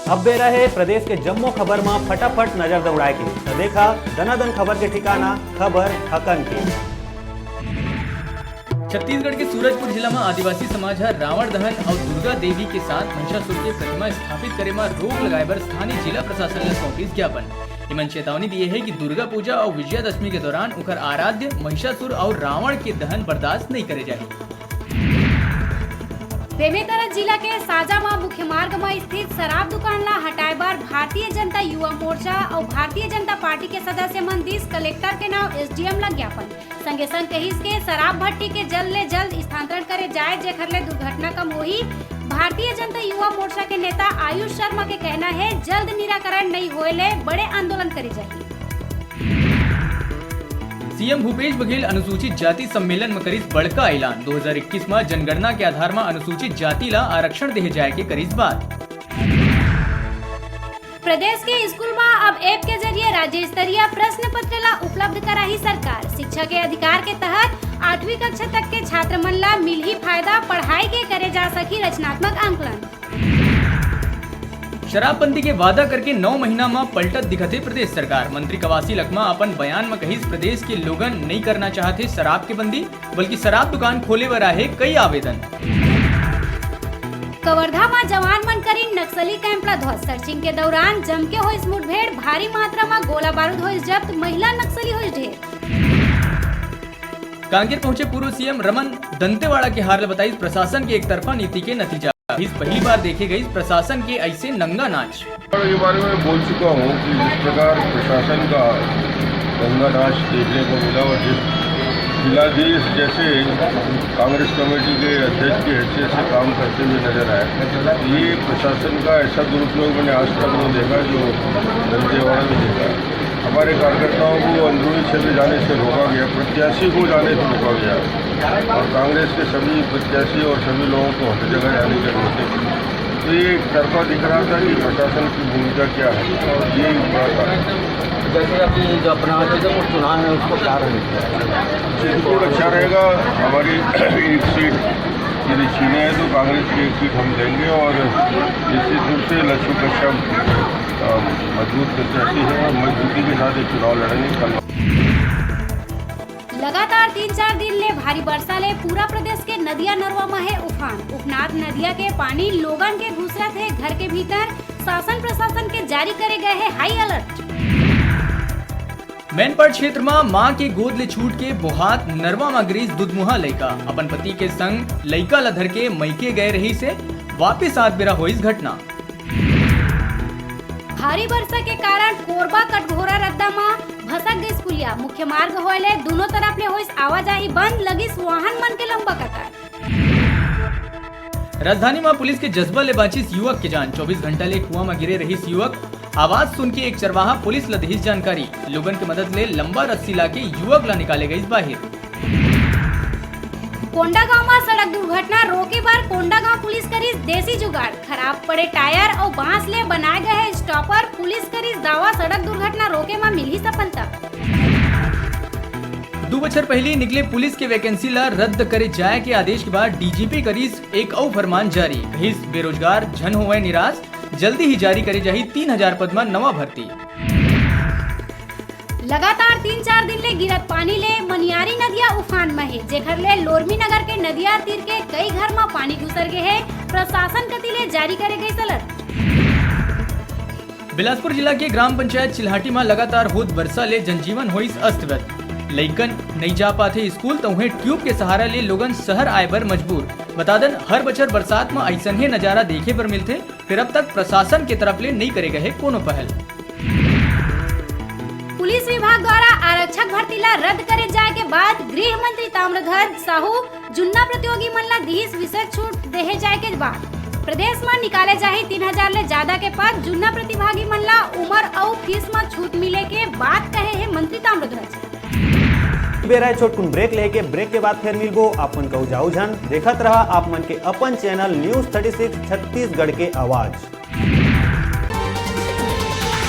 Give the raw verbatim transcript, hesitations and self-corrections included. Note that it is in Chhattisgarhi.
अब बेरा हे प्रदेश के जम्मो खबर म फटाफट नजर दौड़ाए के। त देखा दनादन खबर के ठिकाना, खबर हकन के। छत्तीसगढ़ के सूरजपुर जिला म आदिवासी समाज ह रावण दहन अउ दुर्गा देवी के साथ महिषासुर के प्रतिमा स्थापित करे म रोक लगाए बर स्थानीय जिला प्रशासन ल सौंपिस ज्ञापन। एमन चेतावनी दिए हे कि दुर्गा पूजा अउ विजयादशमी के दौरान उखर आराध्य महिषासुर अउ रावण के दहन बर्दाश्त नइ करे जाही। बेमेतरा जिला के साजा म मुख्य मार्ग म स्थित शराब दुकान ला हटाए बर भारतीय जनता युवा मोर्चा अउ भारतीय जनता पार्टी के सदस्य मन दिस कलेक्टर के नाव एसडीएम ला ज्ञापन। संगे संग कहिस के शराब भट्टी के जल्द ले जल्द स्थानांतरण करे जाए, जेखर ले दुर्घटना कम होही। भारतीय जनता युवा मोर्चा के नेता आयुष शर्मा के कहना हे, जल्द निराकरण नइ होए ले बड़े आंदोलन करे जाही। सीएम भूपेश बघेल अनुसूचित जाति सम्मेलन म करिस बड़का ऐलान। दो हज़ार इक्कीस म जनगणना के आधार म अनुसूचित जाति ला आरक्षण देहे जाए के करिस बात। प्रदेश के स्कूल म अब ऐप के जरिए राज्य स्तरीय प्रश्न पत्र ला उपलब्ध कराही सरकार। शिक्षा के अधिकार के तहत आठवीं कक्षा तक के छात्र मन ला मिलही फायदा, पढ़ाई के करे जा सकही रचनात्मक आंकलन। शराबबंदी के वादा करके नौ महीना म पलटत दिखत हे प्रदेश सरकार। मंत्री कवासी लखमा अपन बयान म कहिस, प्रदेश के लोगन नइ करना चाहत हे शराब के बंदी, बल्कि शराब दुकान खोले बर आहे कई आवेदन। कवर्धा म जवान मन करिन नक्सली कैंप ला ध्वस्त। सर्चिंग के दौरान जमके होइस मुठभेड़, भारी मात्रा म गोला बारूद होइस जब्त, महिला नक्सली होइस ढेर। कांकेर पहुंचे पूर्व सीएम रमन दंतेवाड़ा के हार ल बताइस प्रशासन के एक तरफा नीति के नतीजा। इस पहली बार देखे गइस प्रशासन के ऐसे नंगा नाच। और ये बारे में बोल चुका हूँ कि जिस प्रकार प्रशासन का गंगा नाच देखने को मिला और जिस जिलाधीश जैसे कांग्रेस कमेटी के अध्यक्ष की हैसियत से काम करते हुए नजर आए, ये प्रशासन का ऐसा दुरुपयोग मैंने आज तक नहीं देखा जो दंतेवाड़ा में देखा। हमारे कार्यकर्ताओं को अंदरूनी क्षेत्र जाने से रोका गया, प्रत्याशी को जाने से रोका गया और कांग्रेस के सभी प्रत्याशी और सभी लोगों को हर जगह जाने की अनुमति दी। तो ये एक तरफा दिख रहा था कि प्रशासन की भूमिका क्या है और ये एक बड़ा कारण है। जैसे अभी जो अपना चित्रकूट चुनाव है, उसको क्या रणनीति है? चित्रकूट अच्छा रहेगा। हमारी एक सीट यदि छीने हैं तो कांग्रेस की एक सीट हम देंगे और निश्चित रूप से लक्ष्मी कश्यप अ, मजबूत प्रत्याशी है और मजबूती के साथ ये चुनाव लड़ेंगे। कल लगातार तीन चार दिन ले भारी वर्षा ले पूरा प्रदेश के नदिया नरवा म हे उफान। उफनात नदिया के पानी लोगन के घुसरत हे घर के भीतर। शासन प्रशासन के जारी करे गए हे हाई अलर्ट। मैनपाट क्षेत्र म मां के गोद ले छूट के बोहात नरवा म गिरिस दुधमुहा लइका। अपन पति के संग लइका ल धर के मइके गए रहिस हे, वापिस आत बेरा होइस घटना। भारी वर्षा के कारण कोरबा कटघोरा रद्दा म भसक गइस पुलिया। मुख्य मार्ग होए ले दूनों तरफ ले होइस आवाजाही बंद, लगिस वाहन मन के लंबा कतार। राजधानी म पुलिस के जज्बा ले बांचिस युवक के जान। चौबीस घंटा ले कुआं म गिरे रहिस युवक। आवाज सुन के एक चरवाहा पुलिस ल दिहिस जानकारी। लोगन के मदद ले लंबा रस्सी लाके युवक ल निकाले गइस बाहिर। कोंडागांव म सड़क दुर्घटना रोके बर कोंडागांव पुलिस करिस देसी जुगाड़। खराब पड़े टायर अउ बांस ले बनाए गए हे स्टॉपर। पुलिस करिस दावा, सड़क दुर्घटना रोके म मिलही सफलता। दू बछर पहिली निकले पुलिस के वैकेंसी ला रद्द करे जाए के आदेश के बाद डीजीपी करिस एक अउ फरमान जारी। कहिस, बेरोजगार झन होवय निराश, जल्दी ही जारी करे जाही तीन हजार पद म नवा भर्ती। लगातार तीन चार दिन ले गिरत पानी ले मनियारी नदिया उफान म हे, जेखर ले लोरमी नगर के नदिया तीर के कई घर म पानी घुसर गे हे। प्रशासन कति ले जारी करे गइस अलर्ट। बिलासपुर जिला के ग्राम पंचायत चिल्हाटी म लगातार होत बरसा ले जनजीवन होइस अस्त व्यस्त। लइकन नइ जा पाथे स्कूल, त उहें ट्यूब के सहारा ले लोगन शहर आए बर मजबूर। बता दन, हर बछर बरसात म अइसनहे नजारा देखे बर मिलथे, फेर अब तक प्रशासन के तरफ ले नइ करे गए हे कोनो पहल। पुलिस विभाग द्वारा आरक्षक भर्ती ला रद्द करे जाए के बाद गृह मंत्री ताम्रध्वज साहू जुन्ना प्रतियोगी मन ला दिहिस विशेष छूट देहे जाए के बाद प्रदेश म निकाले जाही तीन हजार ले जादा के पद। जुन्ना प्रतिभागी मन ला उमर अउ फीस म छूट मिले के बात कहे हे मंत्री ताम्रध्वज। बेरा हे छोटकुन ब्रेक लेके, ब्रेक के बाद फेर मिलबो। आप मन कहू जाऊ झन, देखत रहा आप मन के अपन channel news thirty six Chhattisgarh के आवाज।